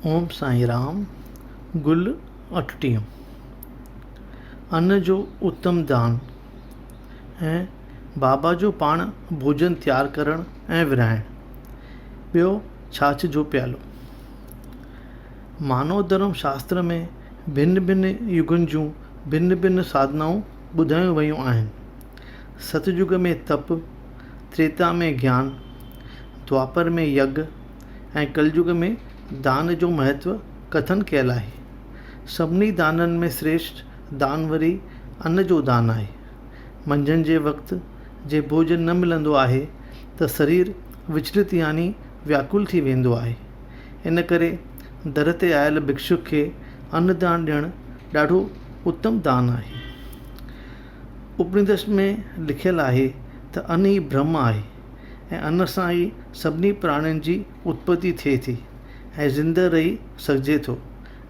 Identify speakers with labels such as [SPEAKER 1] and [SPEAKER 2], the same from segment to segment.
[SPEAKER 1] اوم سائين رام، گل اٺٽيهون، ان جو اتم دان ۽ بابا جو پاڻ ڀوڄن تيار ڪرڻ ۽ ورهائڻ، ٻيو ڇاڇ جو پيالو. مانو ڌرم شاستر ۾ ڀن ڀن يگن جون ڀن ڀن ساڌنائون ٻڌايون ويون آهن. ست يگ ۾ تپ، تريتا ۾ گيان، دوآپر ۾ يگ ۽ ڪليگ ۾ دان جو مهتو ڪٿن ڪيل آهي. سڀني دانن ۾ سريشٽ دان وري ان جو دان آهي. منجهند جي وقت جي ڀوڄن نه ملندو آهي ته سرير وچلت يعني وياڪل ٿي ويندو آهي. ان ڪري در تي آيل ڀڪشڪ کي ان دان ڏيڻ ڏاڍو اتم دان آهي. اپنيدش ۾ لکيل آهي ته ان ئي برهم آهي ۽ ان سان ئي سڀني پراڻين جي اتپتي ٿئي ٿي ۽ زنده رهي سگهجي ٿو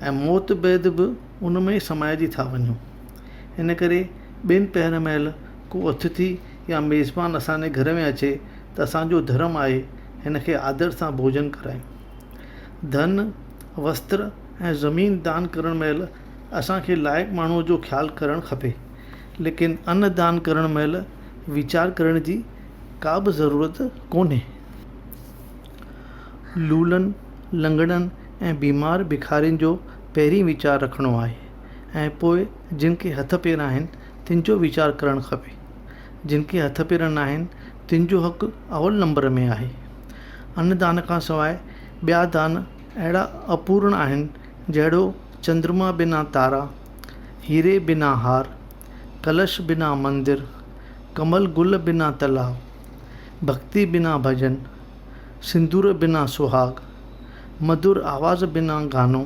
[SPEAKER 1] ۽ موت بعد به ان ۾ ئي سمائجي ٿا وڃون. ان ڪري ٻن پهر مهل ڪو اتٿي يا ميزبان اسان جي گهر ۾ اچي ته اسان جو ڌرم آهي هن کي آدر سان ڀوڄن ڪرايون. ڌن، وستر ۽ زمين دان ڪرڻ مهل اسان کي لائق ماڻهوء جو خيال ڪرڻ کپي، ليڪن ان دان ڪرڻ مهل ويچار ڪرڻ جي ڪا به ضرورت ڪونهي. لولن، لنگڙن ۽ بيمار بکارين جو پهرين ويچار رکڻو آهي ۽ پوء جن کي هٿ پير آهن، تن جو ويچار ڪرڻ کپي. جن کي هٿ پير ناهن، تن جو حق اول نمبر ۾ آهي. ان دان کان سواء ٻيا دان اهڙا اپورڻ آهن، جهڙو چندرما بنا تارا، هيري بنا هار، ڪلش بنا مندر، ڪمل گل بنا تلاء، ڀڳتي بنا ڀڄن، سندور بنا سهاڳ، مڌر آواز بنا گانو،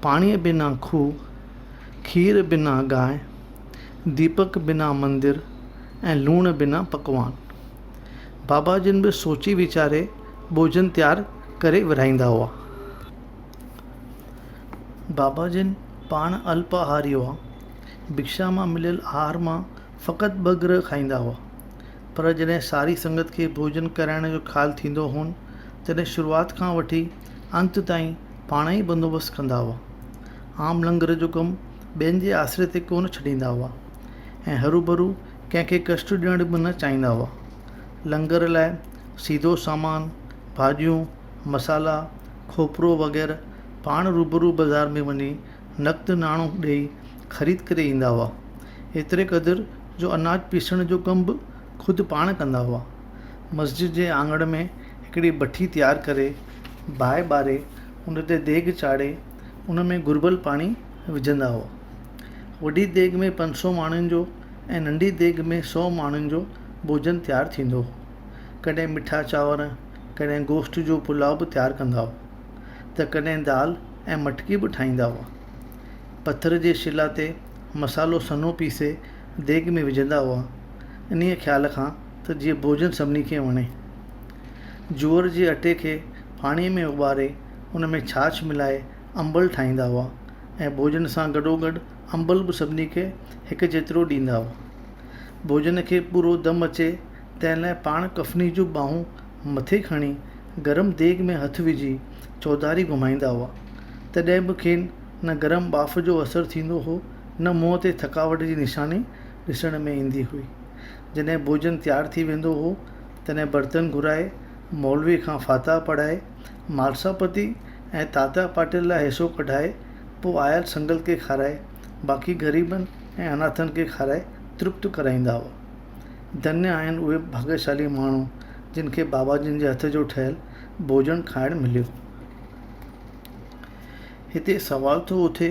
[SPEAKER 1] پاڻيء بنا کوهه، کير بنا گانء، ديپڪ بنا مندر ۽ لوڻ بنا پڪوان. بابا جن به سوچي ويچاري ڀوڄن تيار ڪري ورهائيندا هئا. بابا جن پاڻ الپ آهاري هئا. ڀکشا مان مليل آهار مان فقط ٻه گرهه کائيندا هئا. پر جڏهن ساري سنگت کي ڀوڄن ڪرائڻ جو خيال ٿيندو هون، تڏهن شروعات کان وٺي انت تائين پاڻ ئي بندوبست ڪندا هئا. عام لنگر جو ڪم ٻين جي آسري تي ڪونه ڇڏيندا هئا ۽ هروڀرو ڪنهن کي ڪشٽ ڏيڻ به نه چاهيندا هئا. لنگر لاء سيڌو سامان، ڀاڄيون، مصالحا، کوپرو وغيره پاڻ روبرو بازار ۾ وڃي نقد ناڻو ڏيئي خريد ڪري ايندا هئا. ايتري قدر جو اناج پيسڻ جو ڪم به خود پاڻ ڪندا هئا. مسجد جي آڱڻ ۾ هڪڙي بٺي تيار ڪري باهه ٻاري ان تي ديڳ چاڙهي ان ۾ گهربل پاڻي وجهندا هئا. وڏي ديڳ ۾ 500 ماڻهن جو ۽ ننڍي ديڳ ۾ سئو ماڻهن جو ڀوڄن تيار ٿيندو هو. ڪڏهن مٺا چانور، ڪڏهن گوشت جو پلاء به تيار ڪندا هئا ته ڪڏهن دال ۽ مٽڪي به ٺاهيندا هئا. پٿر جي شلا تي مصالحو سنهو پيسي ديڳ ۾ وجهندا هئا، انهيء خيال کان ته جيئن ڀوڄن سڀني کي وڻي. جوئر جي اٽي کي پاڻيء ۾ اٻاري ان ۾ ڇاڇ ملائي انبل ٺاهيندا هئا ۽ ڀوڄن سان گڏوگڏ انبل به سڀني کي هڪ جيترو ڏيندا هئا. ڀوڄن کي پورو دم اچي تنهن لاء پاڻ ڪفني جون ٻانهون مٿي کڻي گرم ديڳ ۾ هٿ وجهي چوڌاري گهمائيندا هئا. تڏهن به کين نه گرم ٻاڦ جو اثر ٿيندو هو نه منهن تي ٿڪاوٽ جي نشاني ڏسڻ ۾ ايندي هئي. جڏهن ڀوڄن تيار ٿي ويندو هو تڏهن برتن گهرائي مولوي کان فاتحه پڙهائي مالساپتي ۽ تاتيا پاٽل لاء حصو ڪڍائي پوء آيل سنگل کي کارائي باقي غريبن ۽ اناٿن کي کارائي ترپت ڪرائيندا هئا. ڌنيه آهن اهي ڀاڳيشالي ماڻهو جن کي بابا جن جي هٿ جو ٺهيل ڀوڄن کائڻ مليو. هتي سوال ٿو اٿي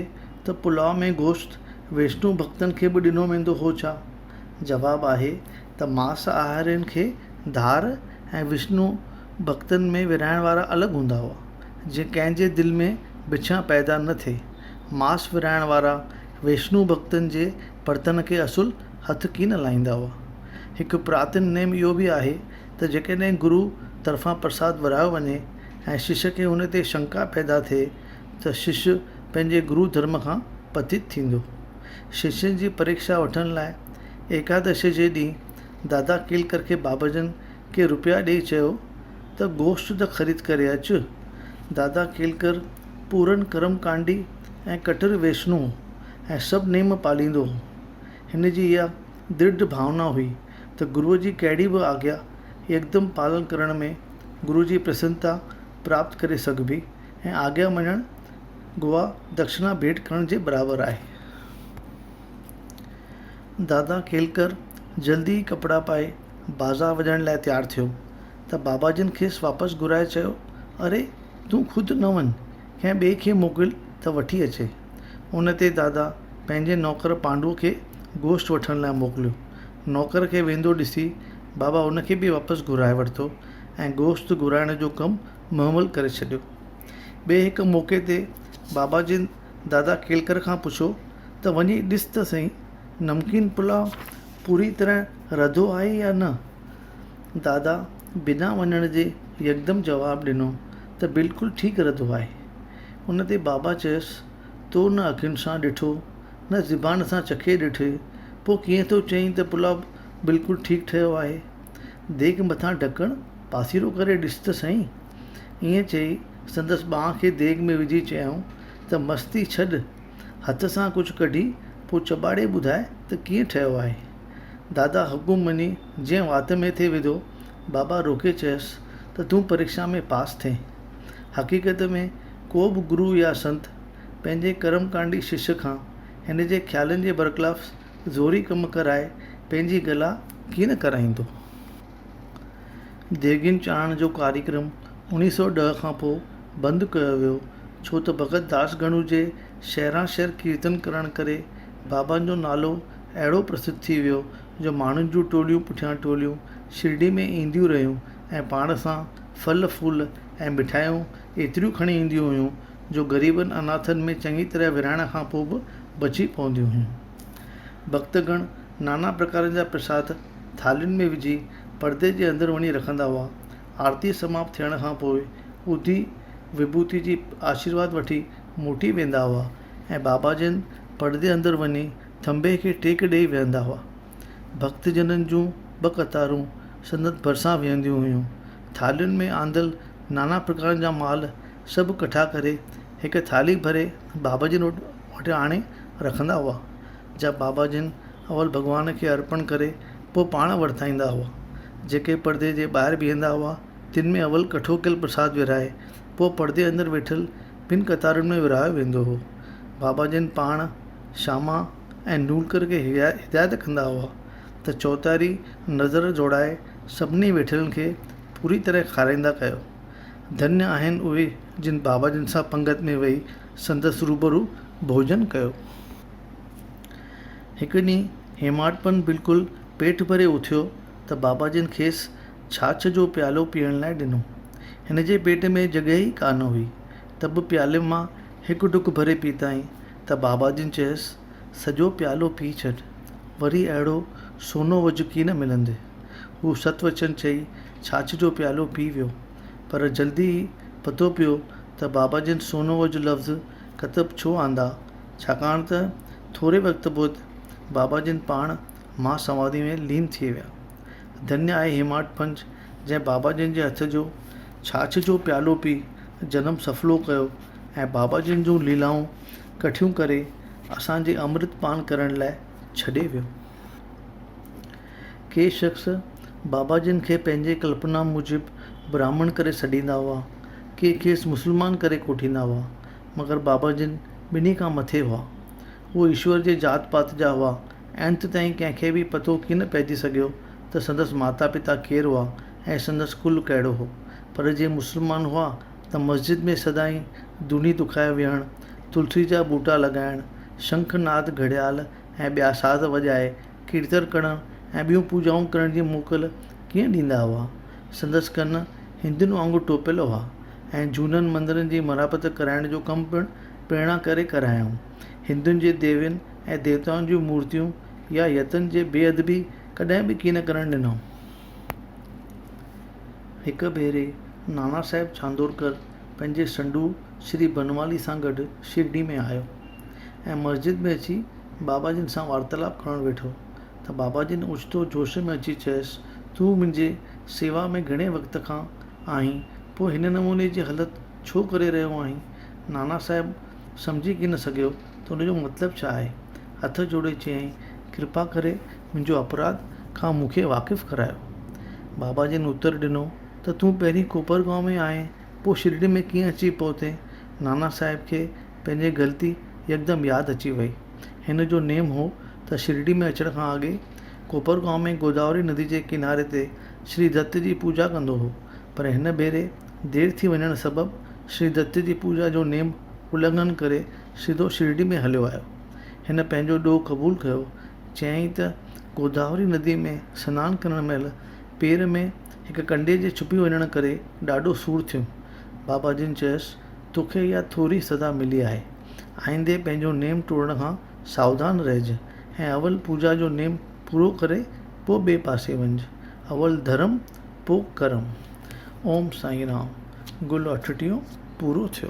[SPEAKER 1] ته پلاء ۾ گوشت ويشنو ڀڳتن کي به ڏنو ويندو هو ڇا؟ جواب آهي ته ماس آهارين کي ڌار ۽ وشنو ڀڳتن ۾ ورهائڻ وارا الڳ هوندا هئا، جيئن ڪنهن جي دل ۾ بڇان پيدا نه ٿئي. ماس ورهائڻ وارا ويشنو ڀڳتن جي برتن کي اصل هٿ ڪين لائيندا هئا. هڪ پراتن نيم اهو به آهي ته جيڪڏهن گرو طرفان پرساد ورهايو وڃي ۽ شش کي ان تي شنڪا پيدا ٿئي ته شش پنهنجي گرو ڌرم کان پتيت ٿيندو. ششين جي پريکشا وٺڻ لاء ايڪادشي جي ڏينهن دادا ڪيلڪر کي بابا جن ڪي روپيا ڏيئي چيو ته گوشت ته خريد ڪري اچ. دادا ڪيلڪر پورن ڪرم ڪانڊي ۽ ڪٽر ويشنو هو ۽ سڀ نيم پاليندو هو. هن جي اها درڍ ڀاونا هئي ته گروء جي ڪهڙي به آگيا يڪدم پالن ڪرڻ ۾ گروء جي پرسنتا پراپت ڪري سگهبي ۽ آگيا مڃڻ گوا دڪشنا ڀيٽ ڪرڻ جي برابر آهي. دادا ڪيلڪر جلدي ئي ڪپڙا پائي بازار وڃڻ لاء تيار ٿيو ته بابا جن کيس واپس گهرائي چيو، اري تون خود نه وڃ، ڪنهن ٻئي کي موڪل ته وٺي اچي. ان تي دادا پنهنجي نوڪر پانڊوء کي گوشت وٺڻ لاء موڪليو. نوڪر کي ويندو ڏسي بابا ان کي به واپس گهرائي ورتو ۽ گوشت گهرائڻ جو ڪم مهمل ڪري ڇڏيو. ٻئي هڪ موقعي تي بابا جن دادا ڪيلڪر کان پڇيو ته وڃي ڏس ته سهي نمڪين پلاء پوري طرح رڌو آهي يا نه؟ دادا بنا وڃڻ جي يڪدم جواب ڏنو ته بلڪل ٺيڪ رڌو آهي. ان تي بابا چيس تو نه اکين سان ڏٺو نه زبان سان چکي ڏٺئي پوء ڪيئن ٿو چئين ته پلاء بلڪل ٺيڪ ٺهيو آهي؟ ديڳ مٿان ڍڪڻ پاسيرو ڪري ڏس ته سهي. ائين چئي سندس ٻانهن کي ديڳ ۾ وجهي چيائون ته مستي ڇڏ، هٿ سان ڪجهه ڪڍي پوء چٻاڙي ٻڌاء ته ڪيئن ٺهيو آهي. دادا حڪم مڃي جئين وات ۾ ٿي وڌو، بابا روڪي چيس ته تون پريکشا ۾ پاس ٿئين. حقيقت ۾ ڪو به گرو يا سنت پنهنجي ڪرم ڪانڊي شش کان هن جي خيالن جي برخلاف زوري ڪم ڪرائي پنهنجي گلا ڪيئن نه ڪرائيندو. ديڳين چاڙهڻ جو ڪاريڪرم 1910 کان پوء بند ڪيو ويو، ڇو ته ڀڳت داس گڻو جي شهران شهر ڪيرتن ڪرڻ ڪري بابن جو نالو اهڙو پرسڌ ٿي ويو جو ماڻهن جون ٽوليون پٺيان ٽوليون شرڊي ۾ اينديون رهيون ۽ پاڻ سان ڦل ڦول ۽ مٺايون ايتريون کڻي اينديون هيون جو غريبن اناٿن ۾ چڱي طرح ورهائڻ کان پوء به بچي پونديون هيون. ڀڳتگڻ نانا پرڪارن جا پرساد ٿالهين ۾ وجهي پردي جي اندر وڃي رکندا هئا. آرتي سماپت ٿيڻ کان پوء اڌي وڀوتي جي آشيرواد وٺي موٽي ويندا هئا ۽ بابا جن پردي اندر وڃي ٿنڀي کي ٽيڪ ڏيئي ويهندا هئا. ڀڳتجنن جون ٻه قطارون سندن ڀرسان ويهنديون هيون. ٿالهين ۾ آندل نانا پرڪارن جا مال سڀ ڪٺا ڪري هڪ ٿالهي ڀري بابا جن وٽ آڻي رکندا هئا، جا بابا جن اول ڀڳوان کي ارپڻ ڪري پوء پاڻ ورتائيندا هئا. جيڪي پردي جي ٻاهر بيهندا هئا، تن ۾ اول ڪٺو ڪيل پرساد ورهائي، پوء پردي اندر ويٺل ٻن قطارن ۾ ورهايو ويندو هو. بابا جن پاڻ شاما ۽ نولڪر کي هدايت ڪندا هئا ته چوڌاري نظر جوڙائي سڀني ويٺلن کي پوري طرح کارائيندا ڪيو. ڌنيه آهن اهي جن بابا جن سان پنگت ۾ ويهي سندس روبرو ڀوڄن ڪيو. هڪ ڏينهن هيماٽپن بلڪل پيٽ ڀري اٿيو ته بابا جن کيس ڇاڇ جو پيالو پيئڻ لاء ڏنو. هن جي پيٽ ۾ جڳهه ئي ڪانه هئي ته به پيالي مان هڪ ڍڪ ڀري پيتائين ته بابا جن چيس، سڄو پيالو پي ڇڏ، وري اهڙو سونو وجهه ڪين ملندي. هو ست وچن چئي ڇاڇ جو پيالو پي ويو. پر جلدي ئي پتو پيو ته بابا جن سونو وجهه لفظ ڪتب ڇو آندا، ڇاڪاڻ ته ٿوري وقت بعد بابا جن پاڻ مها سماڌي ۾ لين ٿي ويا. ڌنيه آهي هيماٽ پنج جنهن بابا جن جي هٿ جو ڇاڇ جو پيالو پي جنم سڦلو ڪيو ۽ بابا جن جون ليلائون ڪٺيون ڪري اسان جي امرت پان ڪرڻ لاء ڇڏي ويو. ڪي شخص بابا جن کي پنهنجي ڪلپنا موجب براهمڻ ڪري سڏيندا هئا، ڪي کيس مسلمان ڪري ڪوٺيندا هئا، مگر بابا جن ٻنهي کان مٿي هئا. هو ايشور جي ذات پات جا هئا ۽ انت تائين ڪنهن کي به پتو ڪين پئجي سگهيو ته سندس ماتا پتا ڪير هئا ۽ سندس ڪل ڪهڙو هو. پر جي مسلمان هئا ته مسجد ۾ سدائين دونهي دکائي ويهڻ، تلسي جا ٻوٽا لڳائڻ، شنک ناد گهڙيال ۽ ٻيا ساز وڄائي ڪيرتن ڪرڻ ۽ ٻيون پوڄائون ڪرڻ جي موڪل ڪيئن ڏيندا هئا. سندس ڪن هندن وانگر ٽوپيل هئا ۽ جهونن مندرن جي مرامت ڪرائڻ جو ڪم پڻ پريرڻا ڪري ڪرايائون. هندن جي ديوين ۽ ديوتائن جون مورتيون يا يتن جي بي ادبي ڪڏهن به ڪين ڪرڻ ڏنائون. هڪ ڀيري نانا صاحب چاندورڪر پنهنجي سنڍو شري بنوالي سان گڏ شرڊي ۾ آيو ۽ مسجد ۾ اچي بابا جن سان وارتالاپ ڪرڻ ويٺو ته بابا جن اوچتو جوش ۾ اچي چيس، تون منهنجي سيوا ۾ گهڻي وقت کان آهين، پوء هن نموني جي هلت ڇو ڪري رهيو آهين؟ نانا صاحب سمجهي ڪين سگهيو ته ان جو مطلب ڇا آهي. هٿ جوڙي چيائين، ڪرپا ڪري منهنجو اپراڌ کان مون کي واقف ڪرايو. بابا جن اتر ڏنو ته تون پهرين ڪوپرگائون ۾ آئين، پوء شرڊي ۾ ڪيئن اچي پهتين؟ نانا صاحب کي پنهنجي غلطي يڪدم ياد اچي وئي. هن جو نيم هو ته شرڊي ۾ اچڻ کان اڳي ڪوپرگائون ۾ گوداوري ندي جي ڪناري تي شري دت جي پوڄا ڪندو هو، پر هن ڀيري دير ٿي وڃڻ سبب شري دت جي پوڄا جو نيم النگهن ڪري سڌو شرڊي ۾ هليو آيو. هن پنهنجو ڏوهه قبول ڪيو. چيائين ته گوداوري ندي ۾ سنان ڪرڻ مهل پير ۾ هڪ ڪنڊي جي ڇپي وڃڻ ڪري ڏاڍو سور ٿيم. بابا جن چيس، توکي اها ٿوري سزا ملي آهي. آئيندي پنهنجو نيم ٽوڙڻ کان ساوڌان رهج ۽ اول پوڄا جو نيم پورو ڪري پوء ٻئي پاسي وڃج. اول ڌرم پوء ڪرم. اوم سائين رام. گل اٺٽيهون پورو ٿيو.